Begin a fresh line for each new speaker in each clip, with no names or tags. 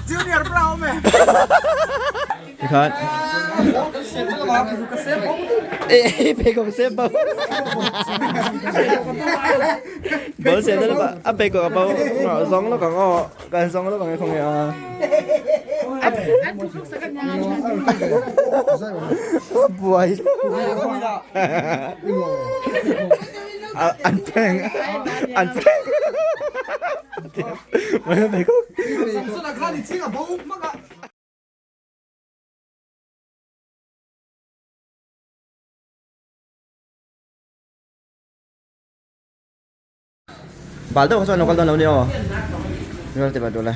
Junior Brown me.
Tikhan. Eh, pe ko se bo. Bo se đó là a pe ko bo zong lo kang o, kan zong lo kang e khong e a. Buai. An peng. An peng. Mai ko. Bal deuh kha chuan lo kal dawn lo nia aw. Rual te bat ula.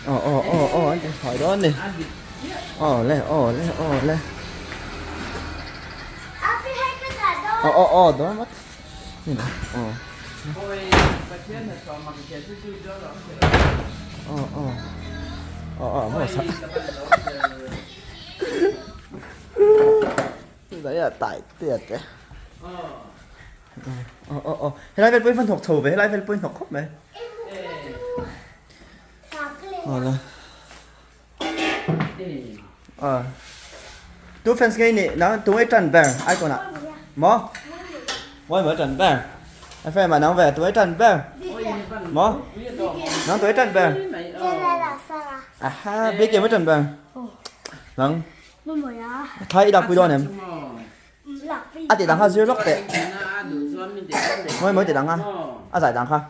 Aw aw aw aw an ti thawi dawn ni. Aw le aw le aw le. Aw aw aw dawn vat. Aw. Aw aw. Aw aw maw sa. Đấy là tại tiệt đấy. Ờ ờ ờ. Helai vel pawhin hman thawk chho ve, helai vel pawhin hnawk khawp mai. Aw la. Ờ. Tu fans ngei ni, nang tu ngei tan ber icon ah. Maw? Mawi mawi tan ber. A friend mà nang ve tu ngei tan ber. Maw? Nang tu ngei tan ber. Aha, big game tan ber. Nang. Thai i dak pui dawn em? A tih dang kha zir lawk teh. Mawi mawi tih dang kha. A zai dang kha.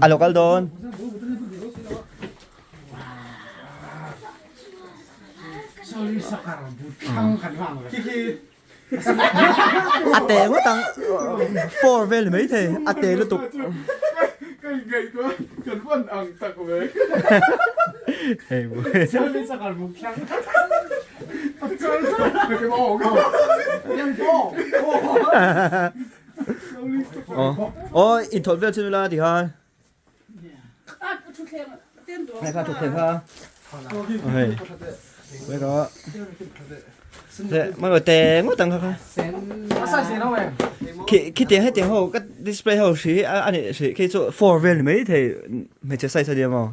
A lo kal dawn. A te ngawt ang four vel ni maithei a te lutuk. Aw inthawlh vel chu nula ti khan. Kha thutthleng kha hei mai ka le mai ba te ngawt ang kha kha khi khi tiang hetiang ho ka display ho hri a ani hri khi chu four vel ni mai thei hmeichhe size a nia maw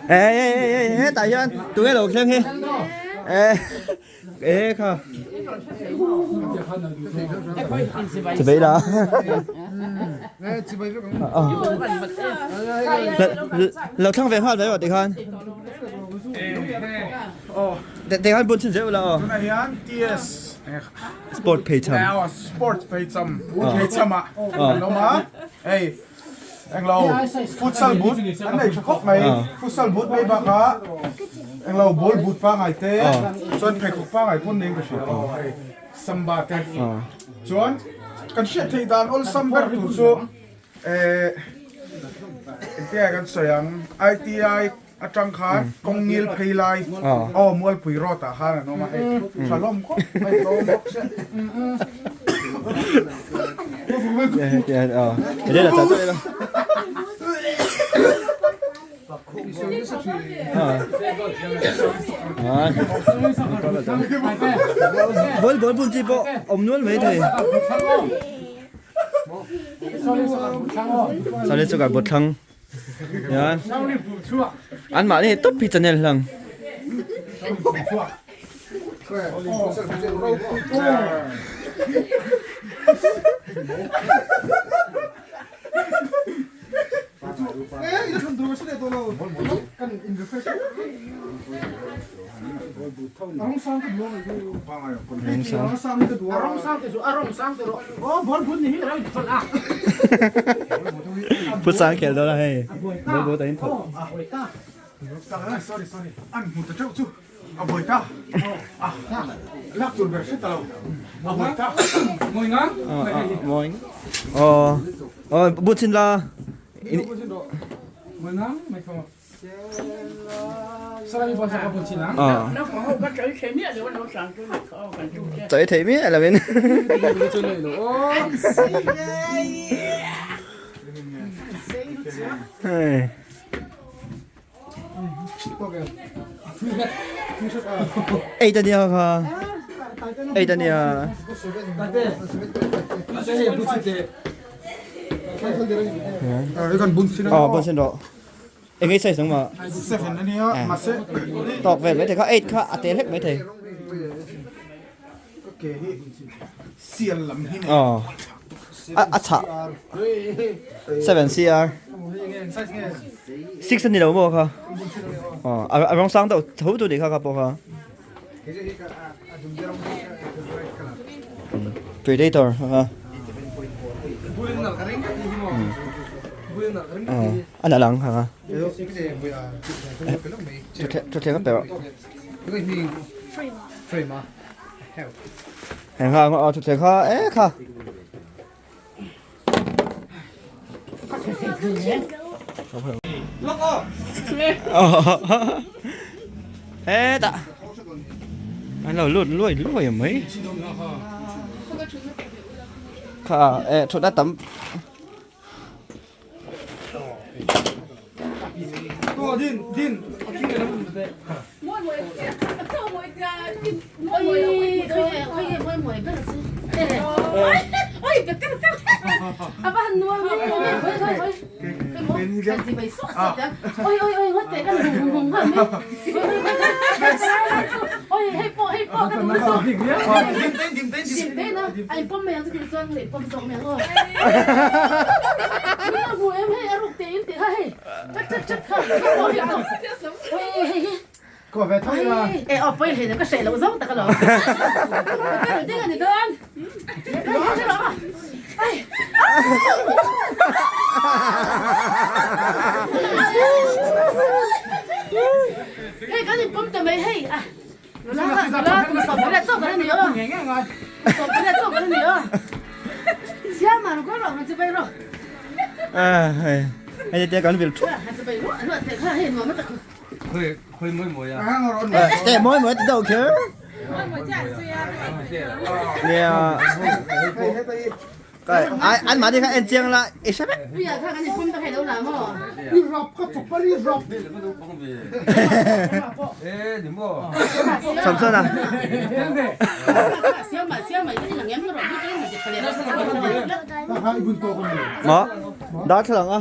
ê ê ê ê hetah hian tunge lo thleng hi ê Ê kha. Chibei la. Lo thlang ve nghal ve wa tikhan. Tikhan bun chin zeu la aw.
Tunah hian TS
Sport phei cham.
Sport phei cham. Phei cham ah kan awm a. Hei Englo futsal boot an nei tha khawp mai futsal boot mai bakah englo ball boot pangai te chuan pheikhawk pangai pawn niin ka hria hei samba te chuan kan hriat theih dan awlsam ber tur chu eh engtinge kan sawi ang ITI atang khan kawng ngil phei lai aw Mualpui road ah khan an awm a hei tha hlawm khawp mai tlawm bawk sia.
Ball ball bun chi pawh awm nual mai thei. Sorry chu ka bawt thlang. Hian an mahni hi tawp hi channel hlang. Futsal khel dawn a hei ball ball ta in thawk. Mawi aw aw but chin la. Choi thei miah lo in. Ei ta nia kha. Ei ta nia. Ờ, bun xin ro. Eng ei size nangmah?
7 ania mahse
Tawk vel mai thei kha 8 kha a tel hlek mai thei.
Ke hi sial lam hi
Ờ. A a chhah 7 CR. 6 ani lo maw kha? Ờ, a rawng sang deuh tho tu nih kha kha pawh kha. Predator kha. A nalh ang kha. Thutthleng a pe rawh. Heng kha aw thutthleng kha e kha. Hetah an lo lut luai luai mai. Kha e thutna tam. Hei te kan vil thup. Te moi moi ti deuh kher. Nia. An mahni kha en chiang la i hre vek. Samson a. Maw darthlalang a.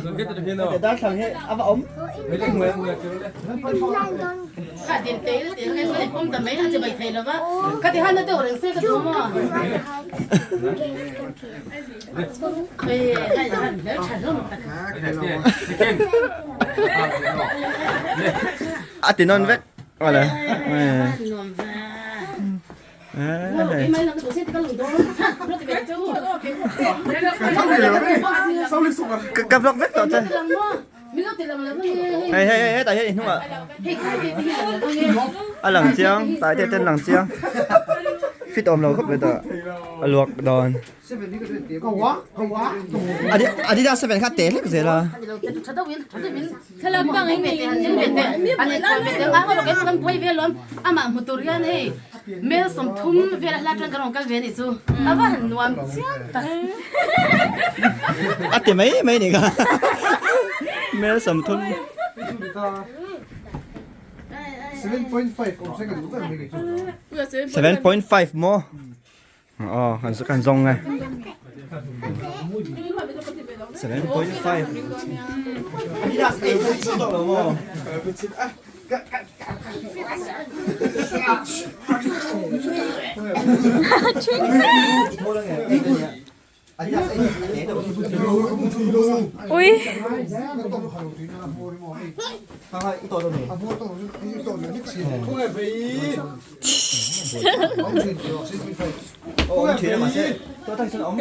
Darthlalang hi a va awm. A ti nawn vek awle. Ka vlog vek tawh che. Hei hei hei hetah hian i hnungah a lang chiang tai te ten lang chiang fit awm lo khawp mai tawh a luak dawn Adidas 7 kha te hlek zel a. A ti mai mai ni kha mel 30 7.5 maw aw kan kan zawng nge 7.5 Adidas 8 tawh lo maw.
Ui.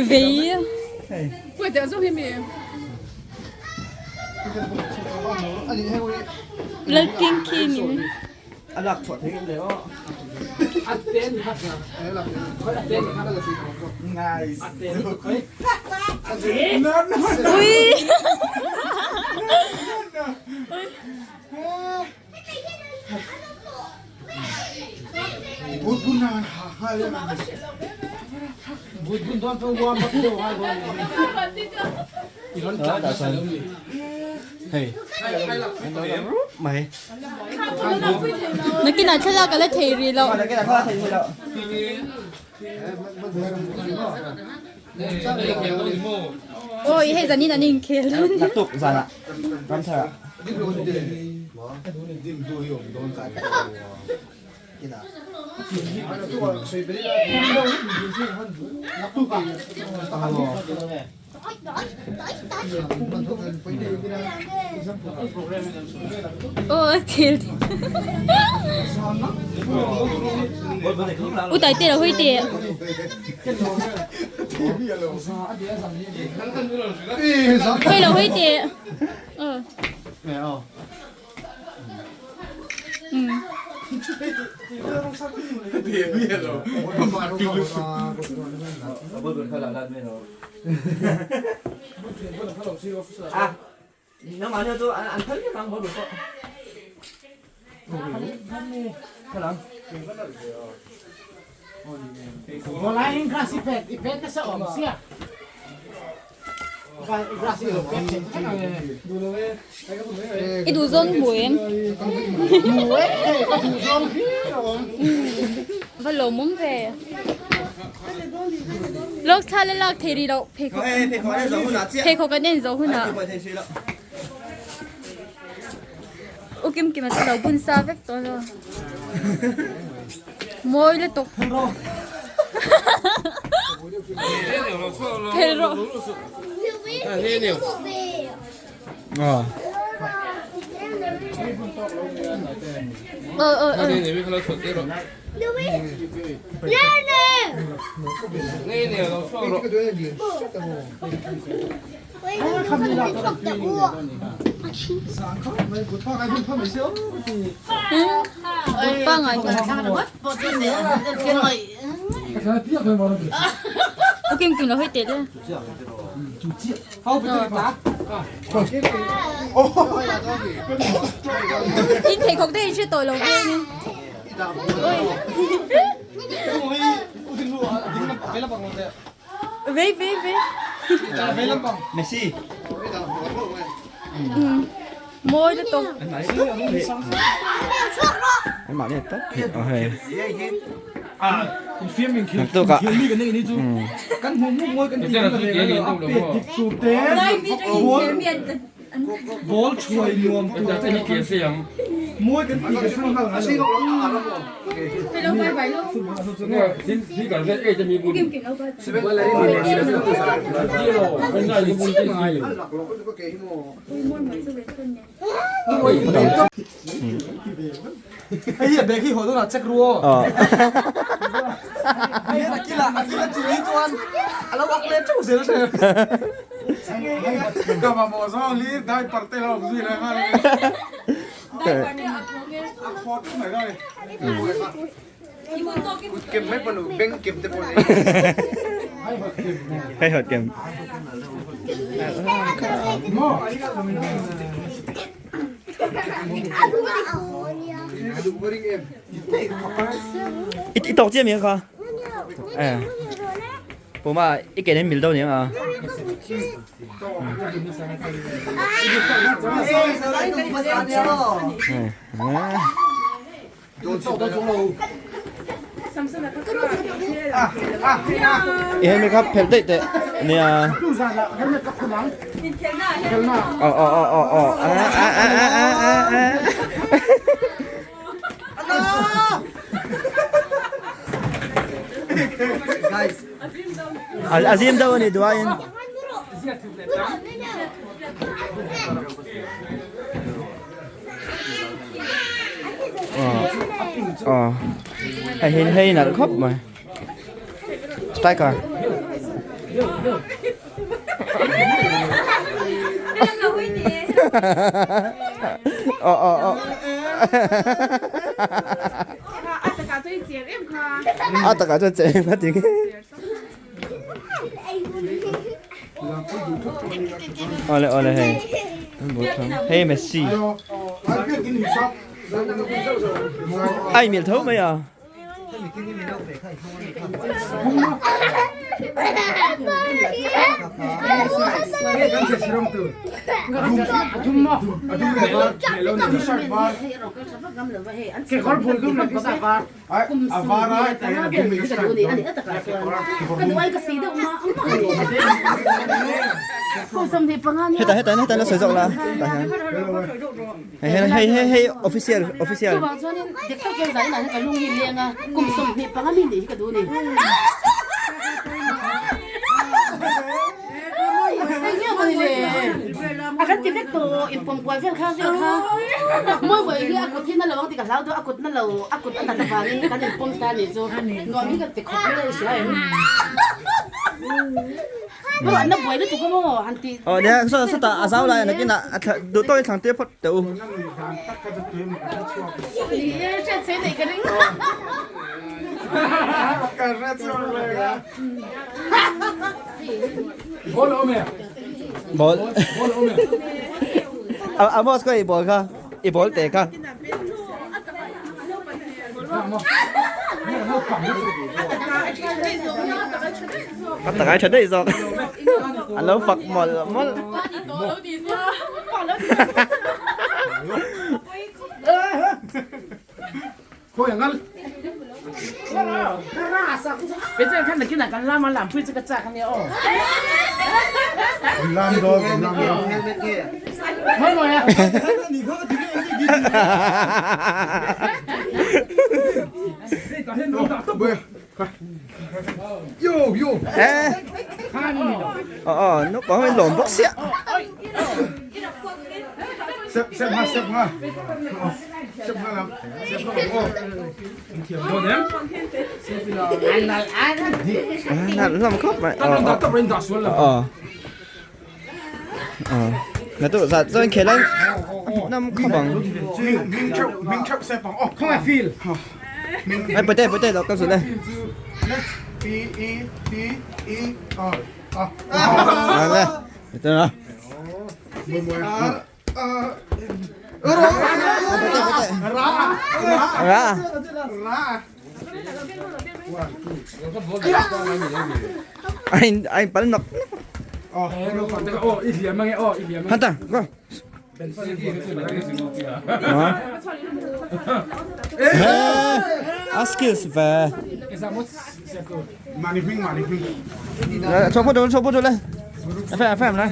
Vei. Lalpinky nih.
Nice.
Ui.
Hei mai.
Nakinah thlalak a la thei rih loh.
Nakinah thlalak thei rih loh.
Awi hei zanin an inkhel dawn.
Naktuk zanah ramthar ah.
Aw a khel U Taite lo hawi teh. Hawi lo hawi teh. Aw. I duh zawng hmu em? Va lawmawm ve. Lawk thla la lak thei rih loh pheikhawk pheikhawk an en zawh hunah. U Kim Kima chu lo bun sa vek tawh lo. Mawi lutuk. Phel rawh. Ờ ờ ờ. Pangai U Kim Kim lo hawi teh le. In pheikhawk te in hre tawh lo ve ni. Vei vei vei.
Messi.
Mawi lutuk.
Anmahni a tawp theih a hei. Naktuk ah. Hei hot kem. I tawk chiah mi kha. Eh. Puma i ke nen mil do niang a. I helmet kha phelh daih teh nia. Aw aw aw aw aw a a a a a a a. A zim deuh a ni duaiin. Hei hi hei nalh khawp mai striker ờ ờ ờ a takah chuan che em a ti awle awle hei. Hei Messi. Ai mil tho mai a. Heta heta heta na sawi zawk la tah hian hei hei hei hei hei official official
Chuvang chuanin dik tak chuan zanin ah hian ka lung hi leng a kum 25 mi nih hi ka duh a ni. Eng nge mawni le? A kan ti vek tawh inpawm kual vel kha vel kha. Mawi mawi hi a kut hi na lo ang tih ka hlau deuh a kut na lo a kut a nat avangin kan inpawm ta a nih chu. Nuam hi kan ti khawp mai a i hria em? Maw an la buai lutuk a maw han ti.
Aw nia saw sawtah a zau lai a nakinah a thla duh tawkin thlang tir phawt teh u.
Ni e hriat che neih ka ring.
Ka hre chhuak ve ka.
Ball. Amos kha i ball kha i ball te kha. Ka tak ai tha daih zawk. An lo fak mawlh mawlh. Ờ ờ nó có hơi lộn bốc xịa.
Sep sep ha sep ha. Sep ha lam. Sep ha aw.
Nalh hlawm khawp mai. Ờ ờ. Ờ. Nà tu zat chuan khel a hmuhnawm khawp ang.
Ming theuh ming theuh sep ang aw. Khawngaih feel.
Ai pute pute lo ka zut e.
P E T E R A.
Nè. Pute na. Ra. Anh anh bắn nọc. Hunter, go. A skills ve. Cho phút cho phút lên. Em phải này.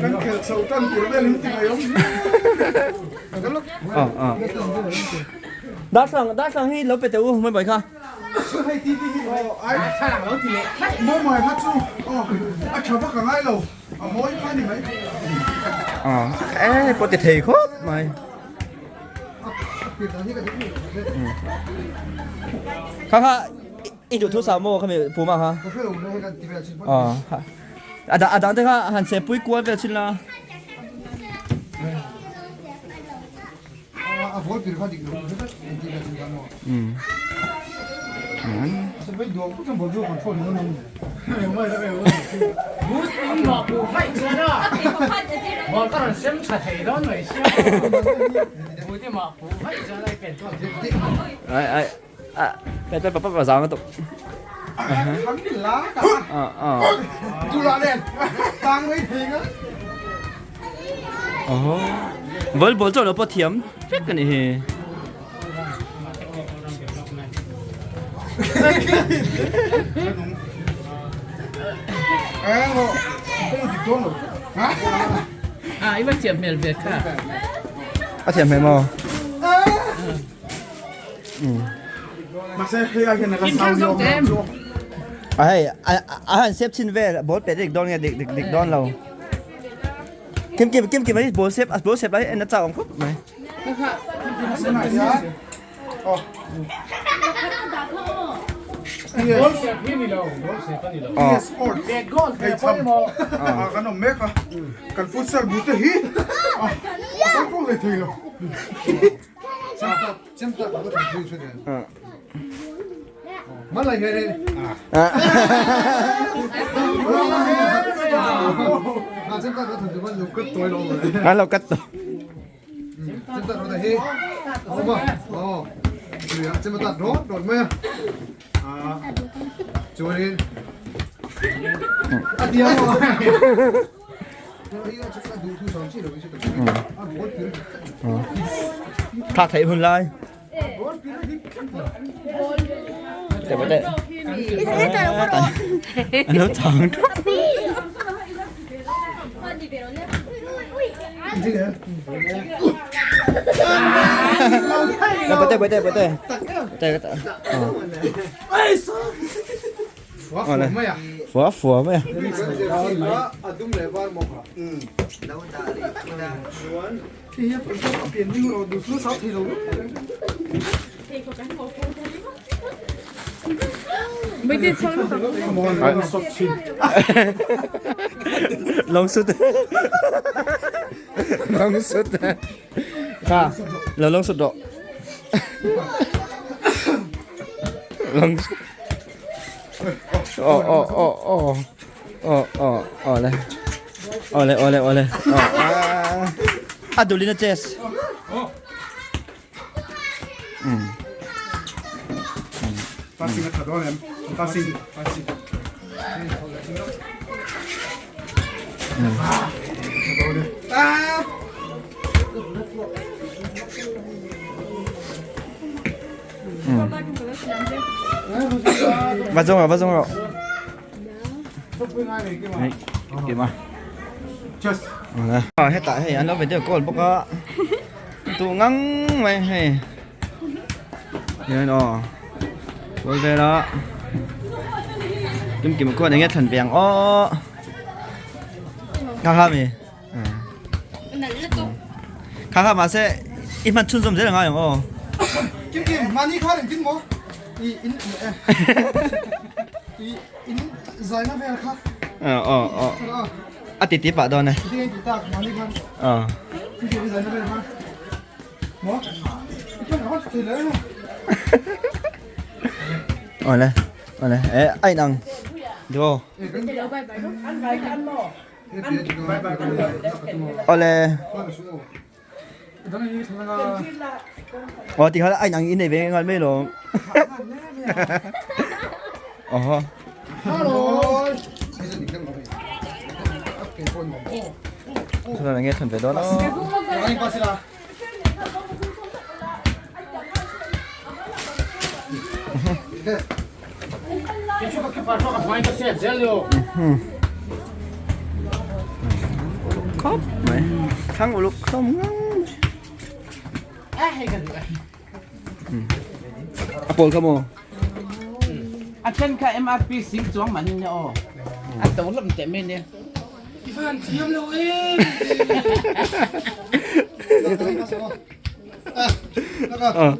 Kan khel chho tan tur vel in ti mai awm.
Ờ ờ. Đã sang hi lo pe teu mai bai kha.
Hei ti ti hi ai mawi mawi kha chu aw a tha vak a ngai lo a mawi kha ni mai.
Ờ e pawh ti thei khawp mai. Kha kha i duh thu sa maw khami puma kha. Ờ a dang te kha han se pui kual vel chin la. Ai ai a pe pe pa pa zang tu. Ờ ờ. Ồ. Với ball cho nó có thiam vek a ni hi. A thiam hmel maw? A hei a han sep chhin vel ball pet dik dawn nge dik dik dawn lo. Kim kim kim kim ball sep a ball sep lai en a chak awm khawp mai. Ngan lo kat to. Tha thei hun lai. Để bắt đây. Nó thẳng. Bắt đây, bắt đây, bắt đây. Bắt đây. Phua phua mai. Long sut. Long sut. Kha, lo long sut do. Long sut. Oh oh oh oh. Oh oh oh le. Ole ole ole. Oh. Adulina chess.
Passing at Adonem. Passing. Passing.
Vào trong rồi, vào trong rồi. Kì mà.
Just.
Ờ, hết tại hay anh nói về tiêu cồn bốc á. Tụ ngắn mày hay. Đây nó. Rồi về đó. Kim kim con nghe thần bèng ô. Khá khá mi. Khá khá mà sẽ ít mặt chun dùm dễ là ngay không?
Kim kim mani kha rin kin mo. I in i in zaina vel kha.
Ờ ờ ờ. À tí tí bà đó này.
Ti ti tak mani kha.
Ờ.
Kim kim zaina vel kha. Mo. Kim nó thì lấy.
Ờ này. Ờ này. Ê ai năng. Được. Ờ lệ. Ờ thì họ anh ăn in này về ngon mấy luôn. Ờ. Thôi là nghe thần về đó đó. Khóc mày. Thằng lúc không. Apple ka mo.
A then kha MRP sing chuang man ne o. A to lam te me ne.
Ờ.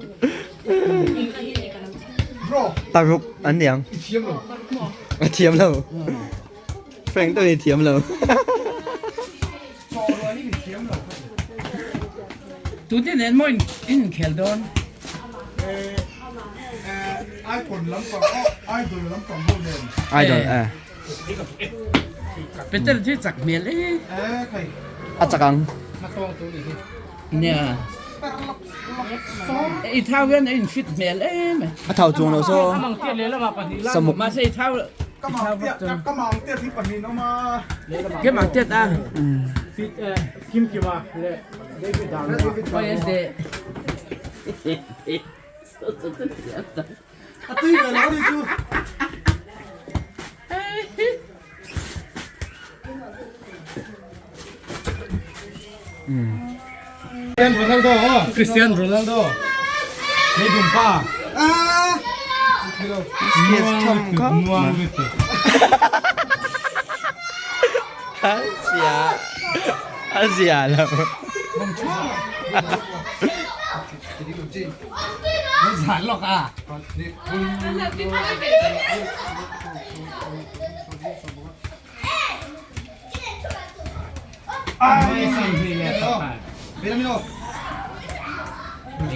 Taruk anh niang. Thiam lo. Frank tôi thiam lo.
Tu te nen mo in khel don.
Icon lampang idol lampang ho nen.
Idol à.
Peter chu chak mel e.
Eh khai.
A chakang.
Nia. I thau yan in fit mel e me.
A thau chuang lo so. Samuk.
Ma se i thau
Kamang tia kamang tia thi pahnih no ma.
ke mang tet a.
Fit kim kima le David Dan.
O yes de.
A tui ve lo ni chu.
Cristiano Ronaldo, Cristiano Ronaldo. Nei dum pa.
À.
Kiss không có.
Nuang gitu.
Asia. Asia lo.
Zan lok a. Ai sang vi le pa. Vì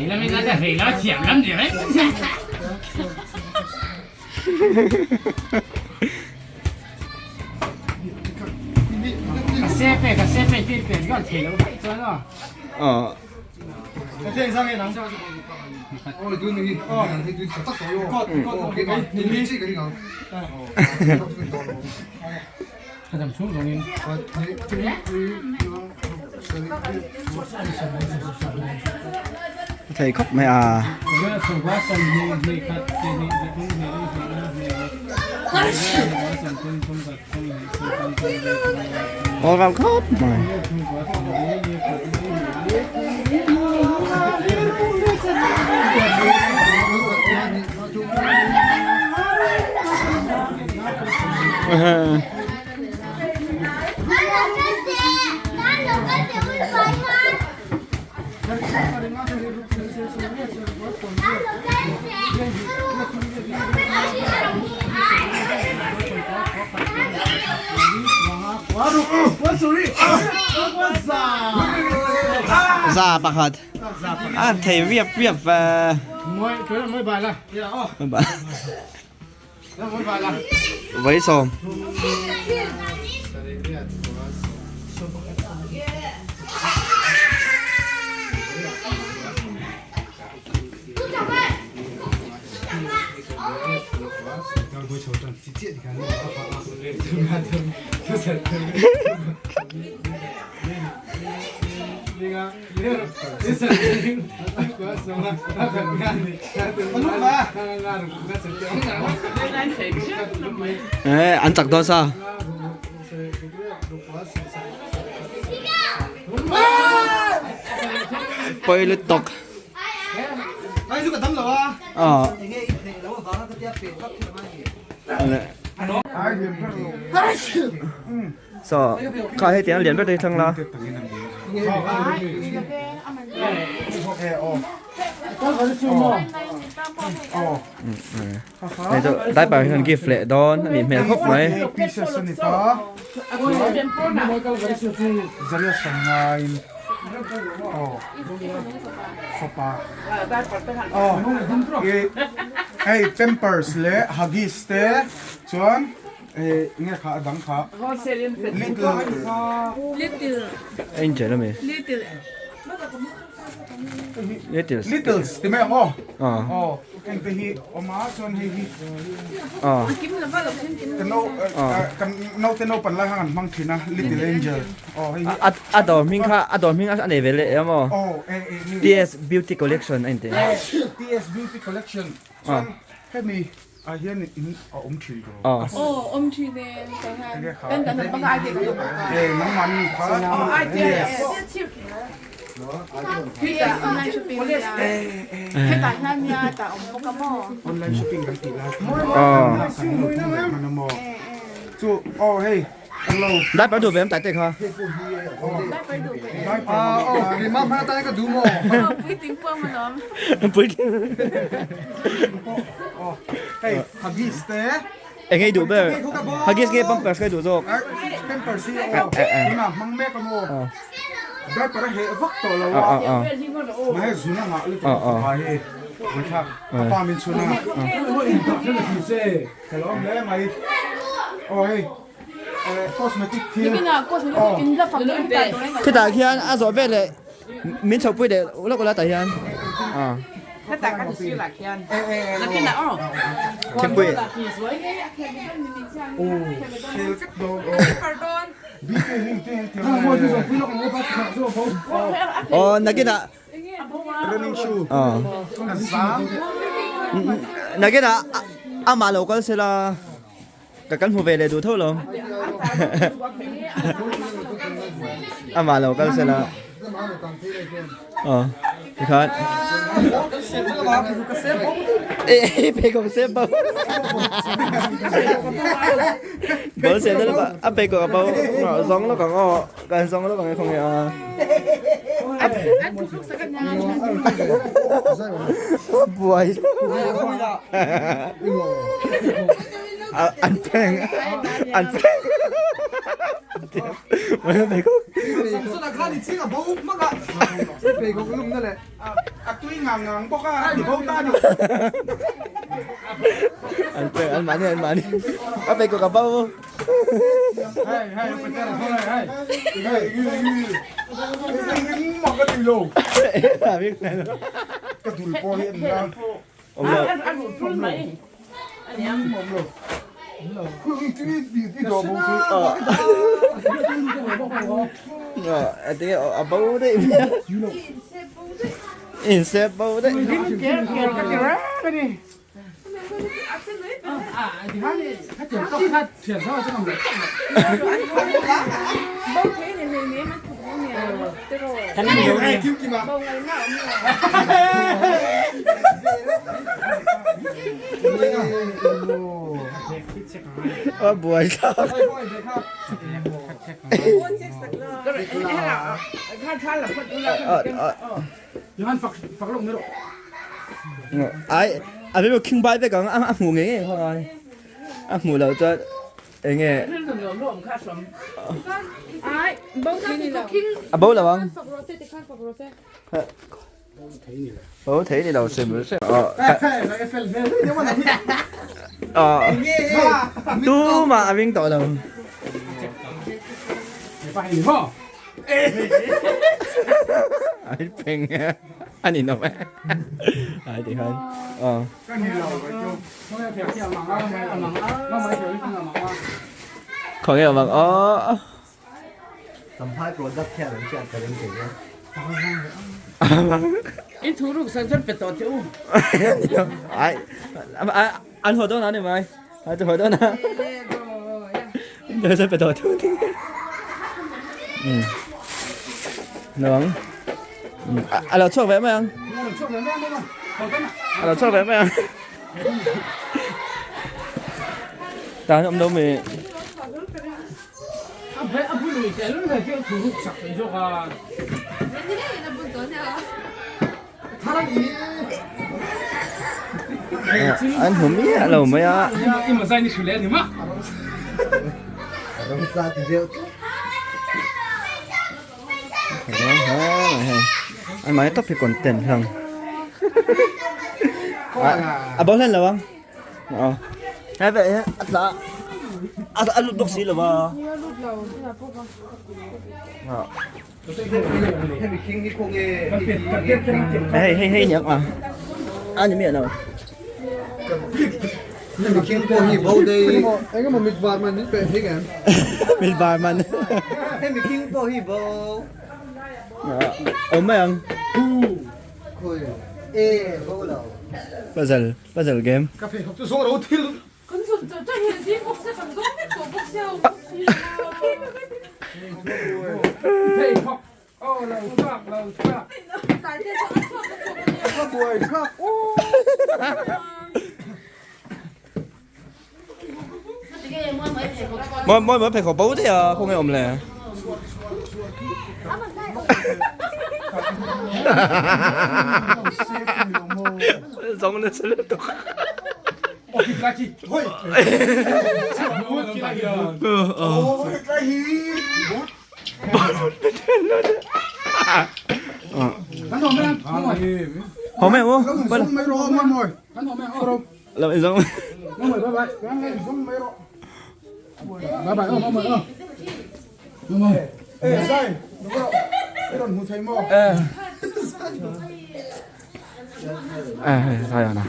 là mình đã vì nó chém lắm rồi đấy.
Thei khawp mai a. Aw ram khawp mai. Za pakhat a thei riap riap ve. Vaisawm. Eh, an chak dawn sa. Poi lutuk. Ờ. So, kha hei tiang lian ber te thlang la. Hei chu diaper hi kan gift leh dawn a nih hmel khawp mai.
Hei pampers leh huggies te chuan Nge kha a dang kha. Little.
Little.
Angel ami.
Little.
Little.
Littles ti mai ang aw. Aw. Heng te hi awm a chuan hei hi. Kan no kan naute naupan lai khan kan hmang thin a Little Angel. Aw hei hi.
A dawr hming kha a dawr hming a nei ve leh em aw.
Aw e e.
TS Beauty Collection a inti.
TS Beauty Collection chuan hemi Ah hian in a awm thin ko.
Aw awm thin e tah hian kan kan han banga idea kan awm bawk a.
E nangmah ni kha.
Aw idea yes online shopping nia hetah hian nia tah awm bawk a maw.
Online shopping kan tih lai kha. Aw. Maw. Chu aw hei.
Dai par duh ve em tai te kha.
Hei huggies te.
Eng ei duh ber. Huggies nge pampers nge duh zawk.
Pampers hi aw. Tuna hmang mek a maw. Diaper a heh vak tawh lo a. Mahse zun a ngah lutuk a fapa hi. Buaithlak ka pa min chhun a. Ka lo awm hle mai. Aw hei. Cosmetic thil.
Khitah khian a zawh vel leh min chhohpui leh lawk ula tah hian. Thingpui. Aw nakinah
Running shoe.
Nakinah amah lo kal sela. Ka kan hmu ve leh duh tho lo. Amah lo kal sela. Aw, tikhan. Eh, pheikhawk sep bo. Ball sep na ba? A pheikhawk a bo. Zawng lawk ang aw. Kan zawng lawk ang e khawnge a. Buai. An prank. An prank.
Samsona khan i ching a bo hmak a. Pheikhawk lumna leh a tui ngang ngang bawk a, a ti bo ta a ni.
An pe an mahni an mahni a pheikhawk a bo.
Hei hei Peter hei hei.
Hei ring mak a ti lo. Ka dul pawh hi an la.
Awm lo.
A ruh tul mai.
A bo daih mai a. In sep bo daih. A buai thlak. Ai a be khing bai vek ang a hmuh ngei ngei kha ngai a hmuh loh chuan eng nge a bo lo ang bo thei ni lo hrim hrim tumah a ring tawh lo. Ai peng a ni lo e ai ti khan khaw nge awm ang aw
Champhai product hian an hriat ka ring thei e.
In thu ruk san chuan pe tawh teh u.
Ai an haw dawn a ni mai. Ai chu haw dawn a. Chuan pe tawh teh u. Nuang. A lo chhuak ve mai ang. A lo chhuak ve mai ang. Tan awm lo mi. An hmu miah lo mai a. An mahni tawp hi content hlang. A bo hlen lo ang. Aw. Hei ve a tla a a lut bawk si lo a. Hei hei hei niang a. A ni miah lo.
Engemaw mit var man min peh thei em?
Mit var man.
Hei mikhing pawh hi bo.
Awm mai ang.
Khawi e bo lo.
Puzzle puzzle game.
Ka pheikhawk chu zawng ro thil.
Kan zun chawt chawt hian zing bawk se kan zawng vek tawh bawk sia awm bawk si lo.
Pheikhawk aw lo chhuak lo chhuak.
Tlai te chu a chhuak a chhuak a nia.
Ka buai thlak aw.
Mawi mawi pheikhawk bo daih a khawnge awm le. Zawng nasa lutuk. Hawm em u? Làm gì giống? À, sao rồi nào?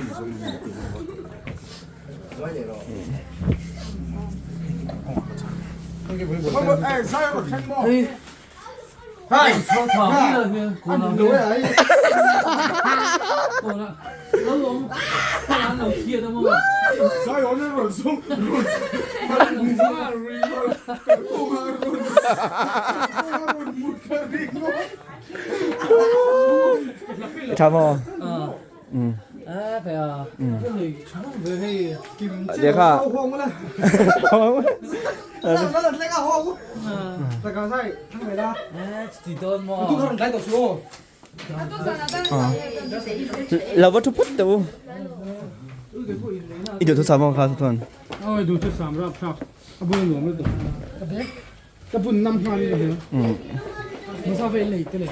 Tha maw? Để kha. Lo va thu phut teh u. I duh thusam maw kha Sathun?
Oi duh thusam rap thlak a bul nuam lutuk. Ka bun nam hma ni ka hria. Moza ve nei te le.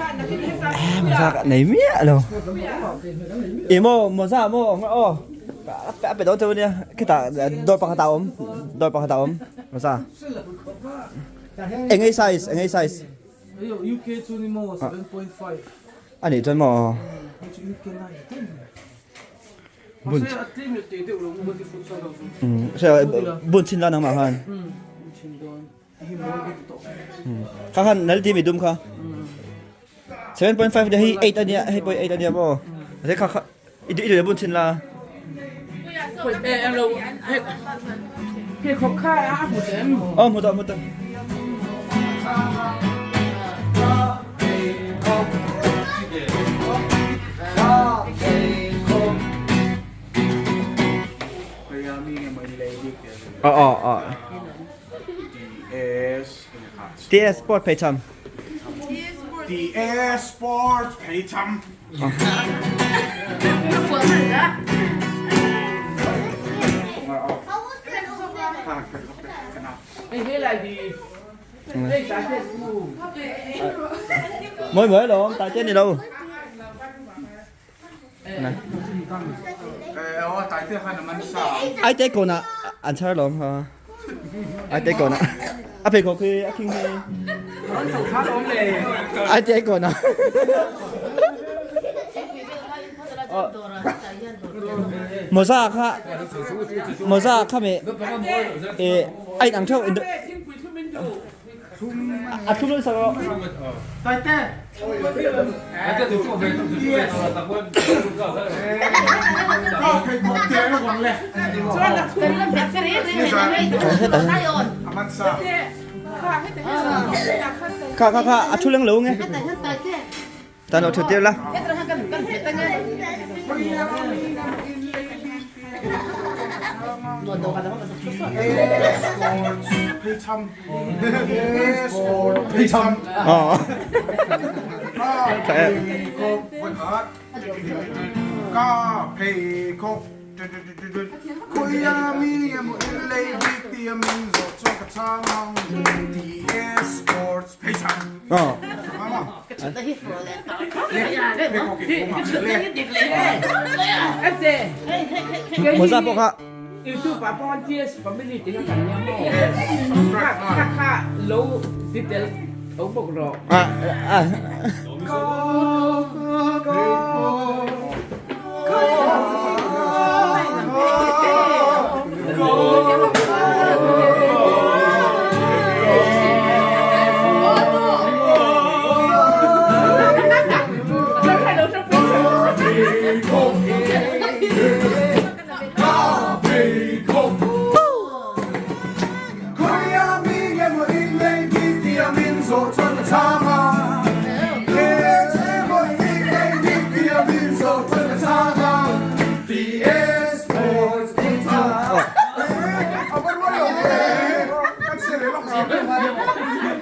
Moza ka nei miah lo. I maw moza maw nga aw. A pe dawn cheu ania. Khitah dawr pakhat ah a awm. Dawr pakhat ah a awm moza. Eng ei size eng ei size.
UK chu ni maw 7.5.
A nih chuan maw. Bun bun chin la nangmah khan. Kha khan nal ti mi dum kha. 7.5 de hi 8 ania hei pawh 8 ania maw. Thế kha kha i i bun chin la. Ờ mu tawh mu tawh. Ờ ờ ờ. TS Sport Pheichham.
TS Sport Pheichham.
Mới mới lawm, tại trên đi đâu. Ai te kawn ah an chhar lawm ha. Ai te kawn ah a pheikhawk hi a khing hi. Ai te kawn ah. Mawza kha mawza kha me ai ang theuh A thu lun sak rawh.
Taite.
Kha kha kha a thu leng lo nge. Ta lo thu tir la. Mawza pawh kha
YouTube ah pawh TS family tih kha kan nia maw kha kha lo detail tho bawk rawh.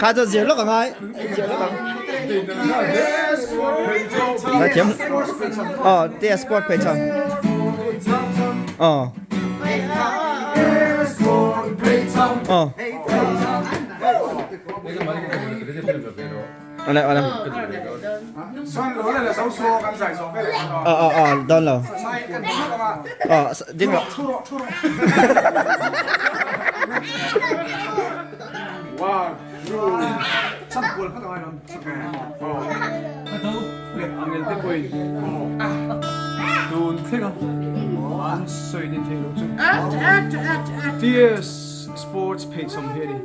Kha chu zir lawk a ngai. Ngai thiam. Aw, te sport phei chang. Aw. Aw. Ole ole. Ờ ờ ờ don lo. Ờ ding rawh.
Sports page sam hi a ni.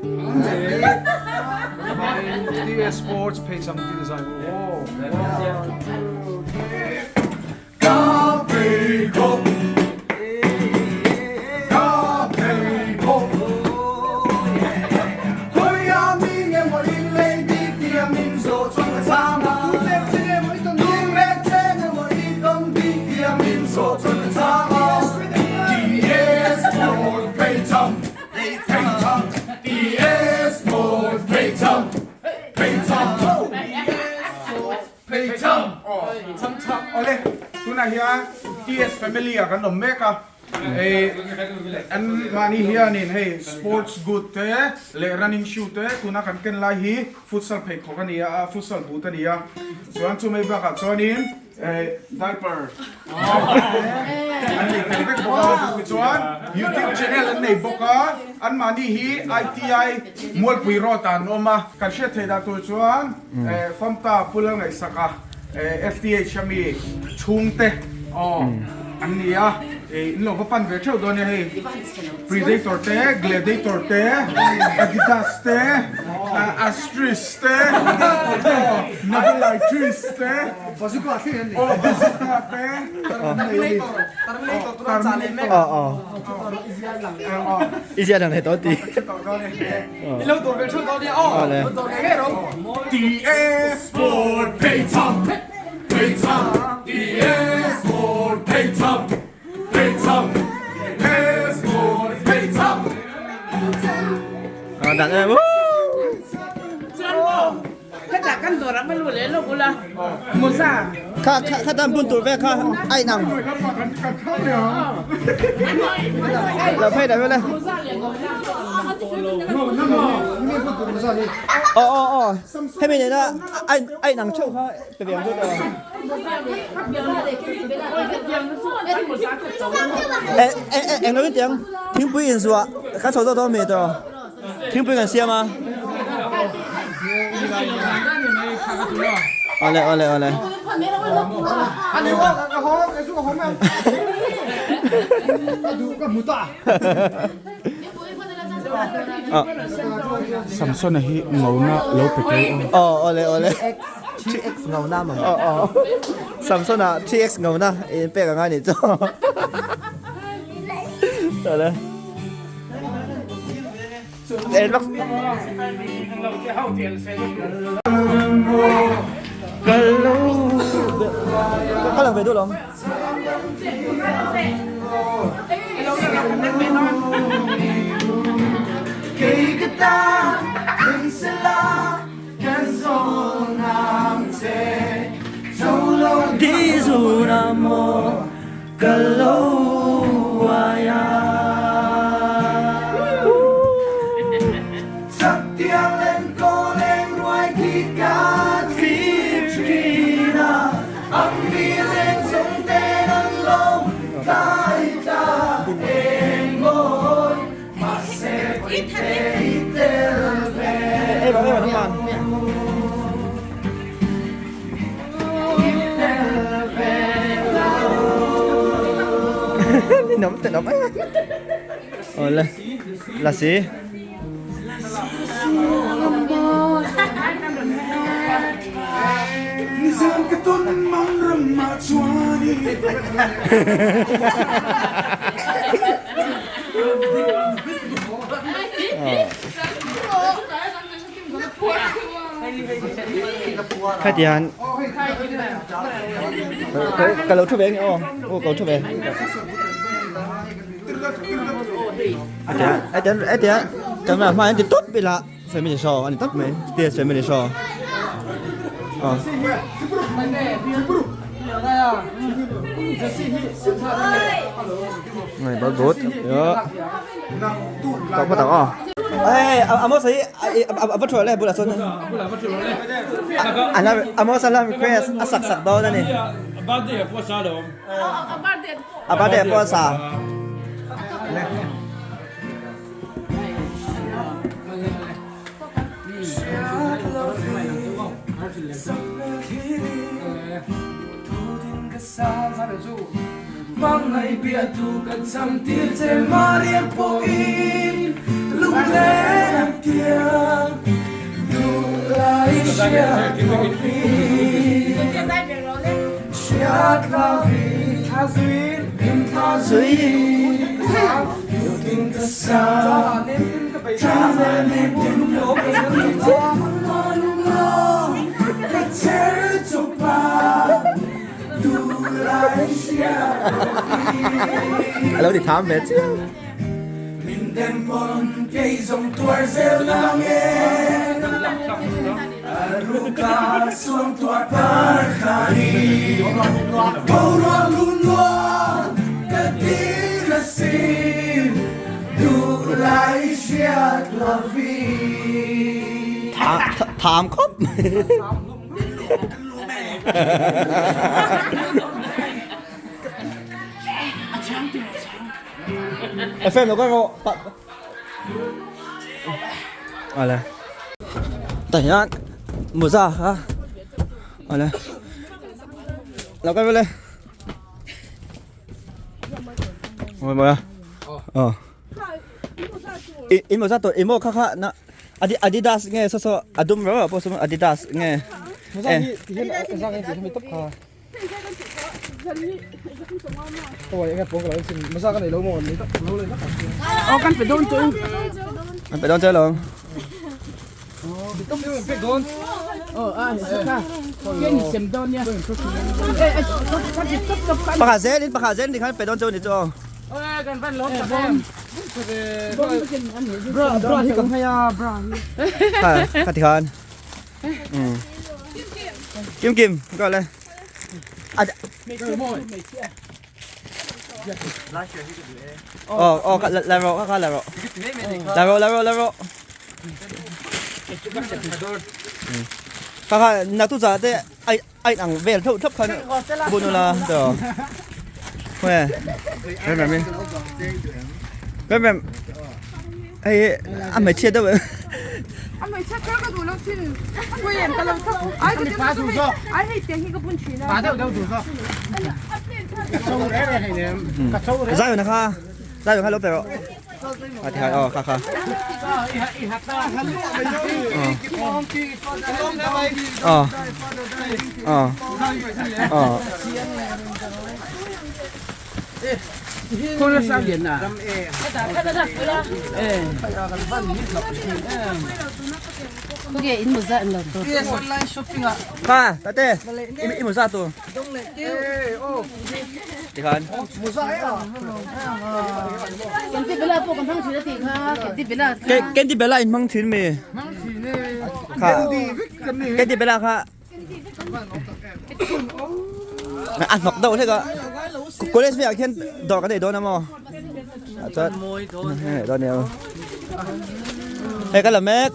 TS Sports page sam tih design.
Awle, tunah hian TS family ah kan awm mek a. Hei an mahni hianin hei sports good te leh running shoe te tuna kan ken lai hi futsal pheikhawk a ni a, futsal boot a ni a. Chuan chumai bakah chuanin diaper an nei tel vek bawk a. Tichuan youtube channel an nei bawk a, anmahni hi ITI Mualpui Road ah an awm a. Kan hriat theih dah tur chuan Famta Pu Lalngaihsaka FTH a mi chhungte aw an ni a, in lo va pan ve theuh dawn nia hei Predator te, Gladiator te, Adidas te, Astris te, Navilightris te, Bazooka te, Terminator,
I zia dang thei tawh ti.
TS Sport Pheichham Pheichham TS Sport Pheichham Pheichham TS Sport Pheichham.
Dan em.
Hetah kan dawrah va lut leh lawk ula Musa.
Kha kha kha tan bun tur vel kha ai nang. Lo phei dah vel e. Aw aw aw hemi nena ai ai nang theuh kha pe ve ang chu tawh. Eh eh eng lo in tiang thingpui inzuah kan chho zawk dawn mi tawh. Thingpui kan siam a. Awle awle awle.
Samsona hi ngona lo pe teu
aw. Aw awle awle.
3x ngona ma.
Aw aw. Samsona 3x ngona in pek anga ni chu. Awle. Ka lang ve duh lawm. Di zuna maw ka lo uai a. Ei rawh ei rawh naman. Ni nấm te nấm ấy. Ole. Lasi. Khatian ka lo thu ve nge aw aw ka lo thu ve atian atian camera hma an ti tawp ila family show ani tawp mai ts family show aw này bớt bút có có tao à ê amos ấy a va thua le bulah chuan a amos a la request a sak sak dawn ani
a birthday pawh a sa lo
a birthday pawh a sa A lo ti tham ve chiang. Tham khawp mai. FM lo kal rawh. Awle. Tah hian mawza kha awle. Lo kal rawh le. Mawi mawi a. Aw. In mawza tawh i maw kha kha na Adidas nge saw saw a dum rau rau pawh saw Adidas nge.
Mawza hi ti hian a zang hi ti hian mi tawp kha.
Aw kan pe dawn chu.
Kan pe dawn che lo. Pakhat zel in pakhat zel ni khan pe dawn chu ni chu aw. Kha kha ti khan. Kim kim gọi lên. Ờ ờ lại rồi các lại rồi. Lại rồi lại rồi lại rồi. Các na tu giả thế ai ai ăn về thâu thấp khăn buồn là đó. Khỏe. Mẹ mẹ. Mẹ mẹ. Ê, ăn mấy chia đâu vậy? Zai na kha. Zai kha lo pero. A ti khai oh kha kha. Ờ. Ờ. Ờ.
Khawnge in mawza an lo tur
Kha, tate, i mawza tur. Tikhan.
Kenti Bella pawh kan hmang thin a tih kha, Kenti Bella kha.
Kenti Bella in hmang thin mi. Kha. Kenti Bella kha. A hnawk deuh hlek a college velah khian dawr kan nei dawn a maw ah chuan hei dawn nia hei ka la mek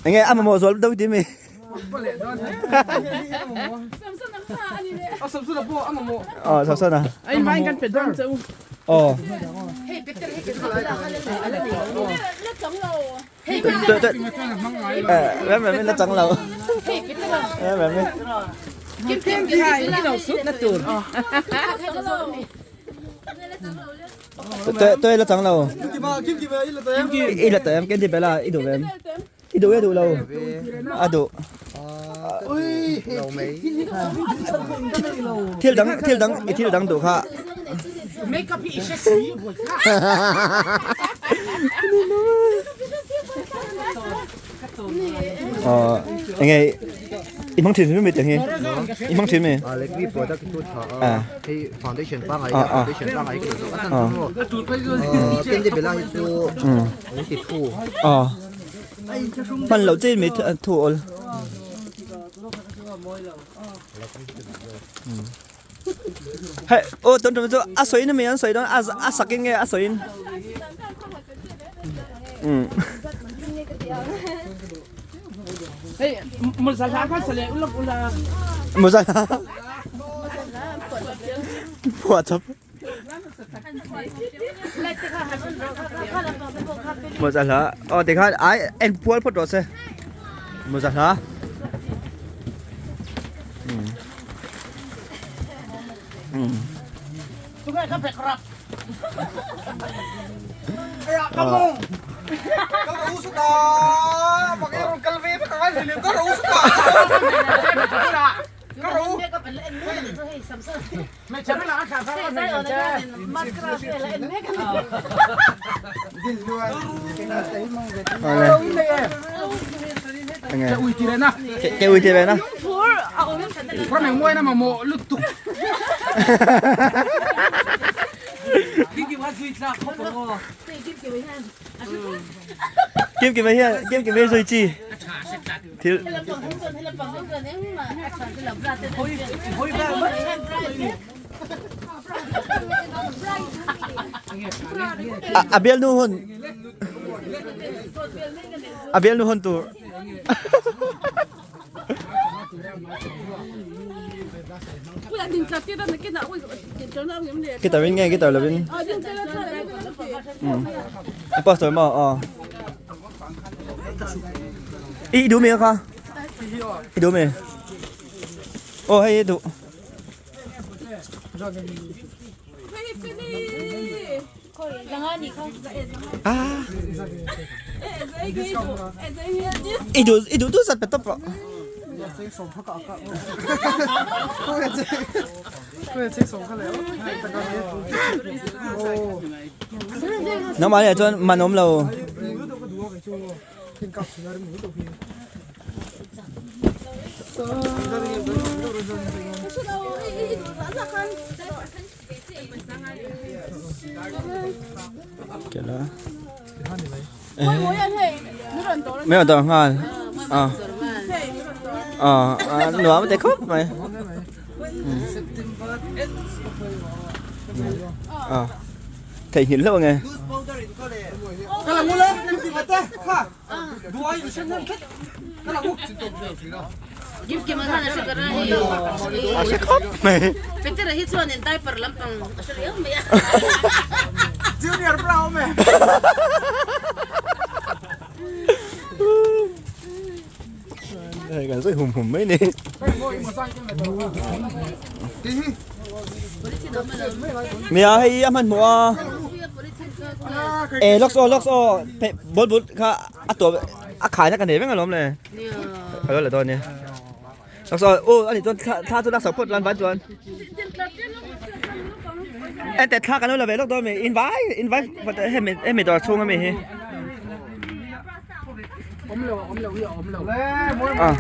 enge a mamawh zual deuh tih mi. Ờ sao sao nào?
Anh mai kan pe dawn cheu.
Ờ. Tôi tôi ờ mẹ mẹ nó trắng lâu. Mẹ mẹ.
Kim kim khai i lo sut na tur.
Tôi tôi là trắng lâu. I la tem ken ti bela i duh em. I duh e duh lo. A duh. Thil dang thil dang i thil dang duh kha.
Makeup hi i hre si buai kha.
Ờ enge i hmang thin mi tiang hi. I hmang thin mi.
A Lakme product hi chu tha a hei foundation pangai a foundation pangai ka duh zawk a chan chu maw candy bella hi chu an ti thu.
Ờ Hman loh chin mi thu awl. Hei aw tun tum chu a sawi na mi an sawi dawn a a sak in nge a sawi in.
Hei mawza hla kha sa leh ulak ula.
Mawza hla. Phuah chap. Mawza hla aw tikhan ai en pual phawt rawh se mawza hla. Ke ui ti ve na. Kim kim hian kim kim hi zui chi thil a bialnu hun a bialnu hun tur Guitar in nge guitar lovin pastor maw aw i duh mi kha i duh mi aw hei i duh I duh i duh duh zat pe tawp rawh. Nangmah leh chuan man awm lo. Mấy con tàu ngon à à nuam te khawp mai à theihnghilh hlauh ange A hre khawp mai. Hei kan sawi hum hum mai ni. Nia hei a hmanhmawh a. E lawks aw lawks aw ball but kha a tawp a khaina ka nei veng alawm le a lo la dawn nia lawks aw aw ani chuan thla thla chu laksak phawt lan vai chuan en teh thla kan lo la ve lawk dawn mi in vai in vai hemi hemi dawr chhung ami hi
Ah.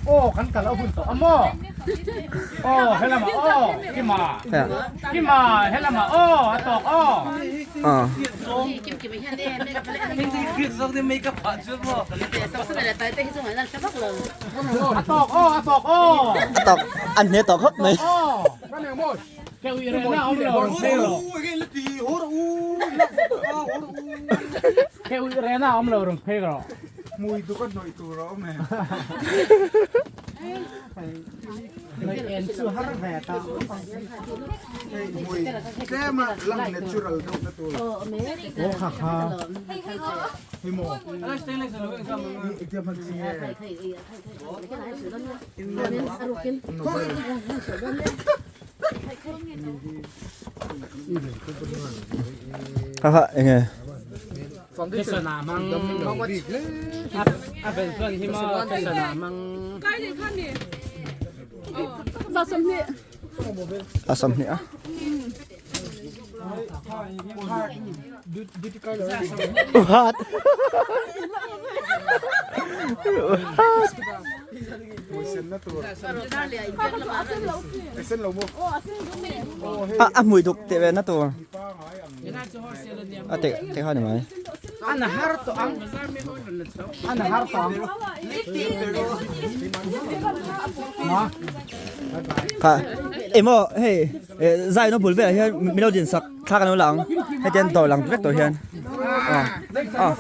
Aw kan kal a hun tawh a maw aw helama aw kima kima helama aw a tawk aw
ah
a tawk aw a tawk aw
a tawk an hne tawh khawp mai Ha ha enge a sawmhnih a What? A a hmui duk teh ve na tur. A teh teh kha ni mai. Kha emaw hei zai no bul velah hian min lo din sak thla kan lo la ang hetiang dawr lang vek tawh hian aw aw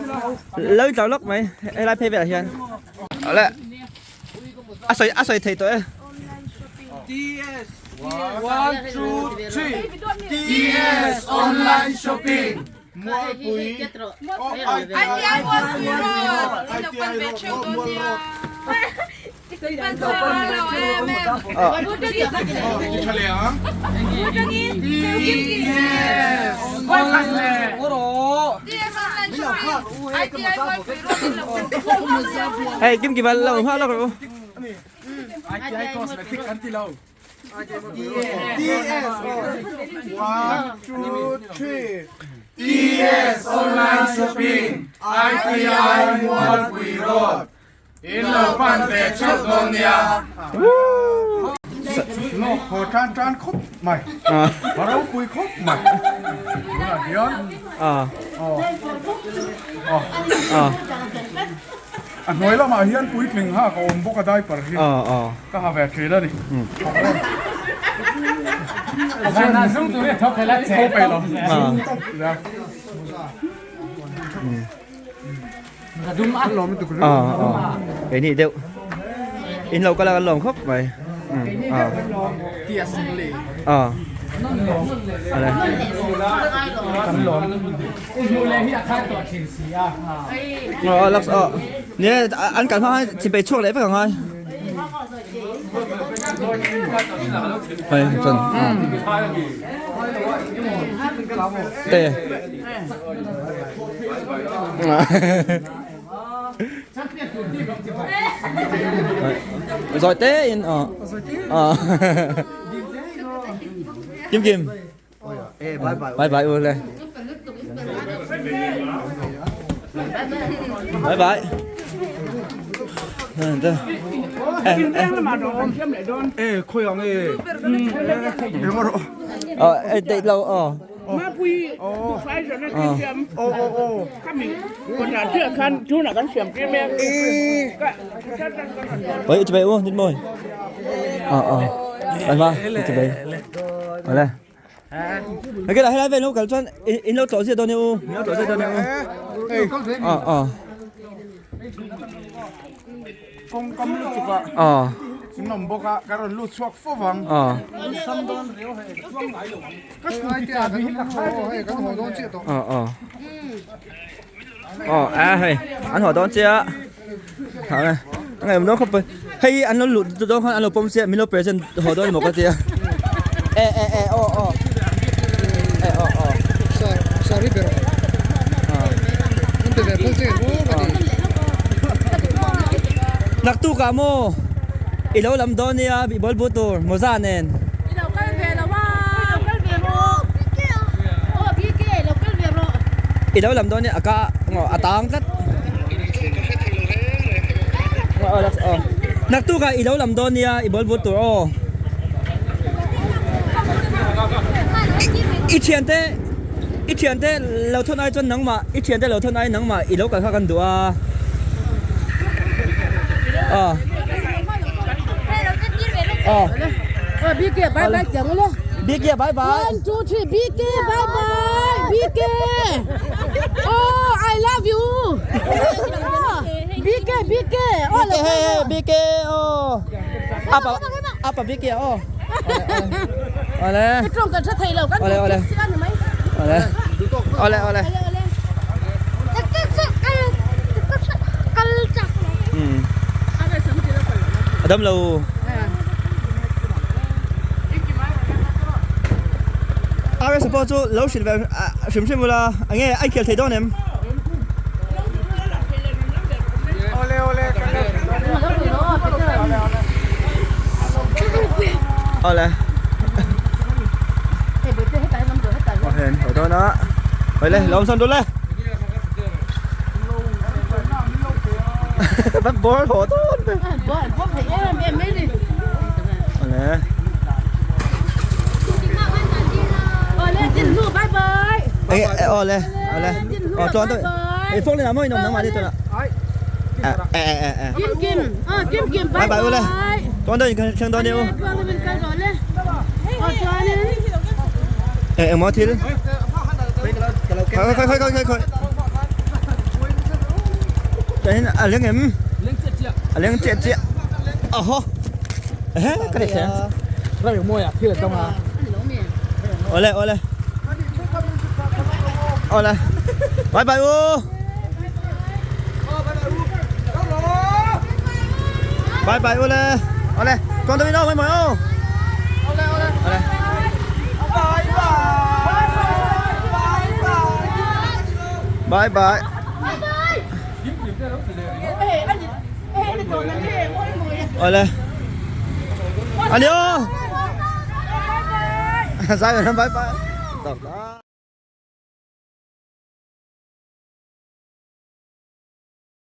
lo in tlar lawk mai helai phei velah hian awle a sawi a sawi thei tawh e. Hei kim kim lo hma lawk rawh u.
Lawk haw tan tan khawp mai. A ropui khawp mai. Tunah hian a hnuai lamah hian puitling hak a awm bawk a diaper hi ka ha ve thin a ni. Tho peih lo.
Keini deuh in lo kal a kan lawm khawp mai an kal hma khan chipei chhuak leh vek ang a hei chuan te. Rồi té in ờ ờ Kim Kim bye bye u le bye bye
Ê khôi ang e
Ờ để lâu ờ
Mapui 2,000 a ti siam khami kawtah chiah khan tunah kan siam tir mek ka
Oi chụp u nít môi. Ờ ờ. Anh ba, chụp đây. Ở đây. Cái là hay về lúc cái chân in lâu tổ gì đâu nè u, lâu tổ gì đâu nè u. Ờ ờ.
Kawng kam lutuk a.
Ờ.
In awm bawk a, ka rawn lut chhuak fo vang.
Ờ.
Ka scooty chahbi hi ka khai tawh.
Ờ ờ. Ờ à hei, an haw dawn chiah. Thah nge. A ngaih awm dawn khawp mai. Hei an lo luh dawn khan an lo pawm chiah min lo present haw dawn emaw ka tia. E e e aw aw. E aw aw. Naktuk ah maw i lo lam dawn nia i bawl bu tur mawza nen.
I lo kal ve lo a. I lo kal ve rawh. Aw BK i lo kal ve rawh.
I lo lam dawn nia a ka a tang tlat. Naktuk ah i lo lam dawn nia i bawl bu tur aw. I thiante I thiante lo thawn ai chuan nangmah i thiante lo thawn ai nangmah i lo kal kha kan duh a. Aw. Aw.
BK bye bye chiang ula.
BK bye bye.
1 2 3 BK bye bye. BK. Oh I love you. BK BK.
Oh BK hey BK oh. Apa apa BK oh. Ole.
Cái trong cần thầy lầu kan.
Ole ole. Ole. Ole ole. Adam lo. RS pawh chu lo hrilh ve hrim hrim ula enge a inkhel thei dawn em? Awle. Aw hen haw dawn a. Awle lo awm sawn dul e. Bắt ball haw dawn ve. Awle. Enge awle awle. Aw chuan deuh. Ei phone lên maw in awm nangmah ni tunah. E e e e.
Kim Kim. Kim Kim
bye bye ule. Tuan deuh in thleng dawn nia u. E engmaw thil. Khawi khawi khawi khawi khawi. Chuan hin a leng em? A leng chiah chiah. Ahaw. Ehe ka ni thleng. Awle awle. Awle. Bye bye u. Bye bye u le. Awle. Chuan deuh in aw mai mai aw. Awle. Bye bye. Awle. Ani aw. Zai bye bye.